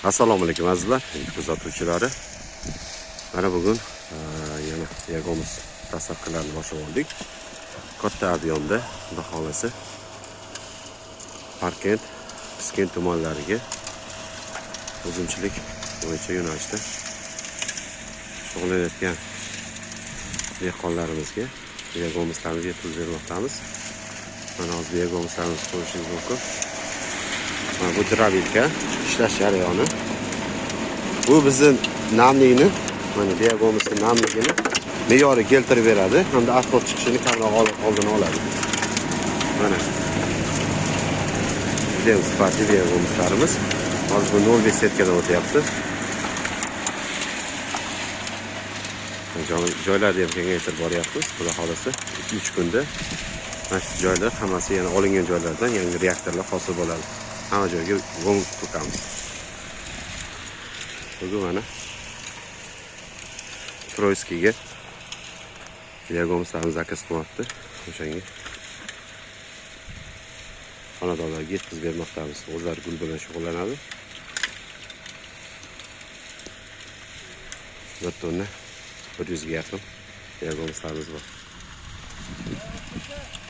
Assalomu alaykum azizlar, kuzatuvchilari. Mana bugun yana biogumus dastlabkilarini boshlab oldik. Katta объемda, xudo xohlasa, Parkent, Piskent tumanlariga uzumchilik bo'yicha yo'nalishda shug'ullanayotgan dehqonlarimizga biogumuslarni yetkazib bermoqdamiz. Mana hozir biogumuslarimizni ko'rishingiz mumkin. Mana bu дробилка, ishlash jarayoni. Bu bizni namlikni, mana biogumusni namligini me'yoriga keltirib beradi hamda отход chiqishini kamroq oldini oladi. Mana judayam sifatli biogumuslarimiz. Hozir bu 0,5 setkadan o'tyapti. Joylarni ham kengaytirib boryapmiz. Xudo xohlasa 2-3 kunda mana shu joylar hammasi yana olingan joylardan yangi reaktorlar hosil bo'ladi. Hamma joyga gumus to'kamiz. Bugun mana Troitskiyga biogumuslarni заказ qilyapti. O'shanga xonadonlarga yetkazib bermoqdamiz. O'zlari gul bilan shug'ullanadi. 1 tonna 100 ga yaqin biogumuslarimiz bor.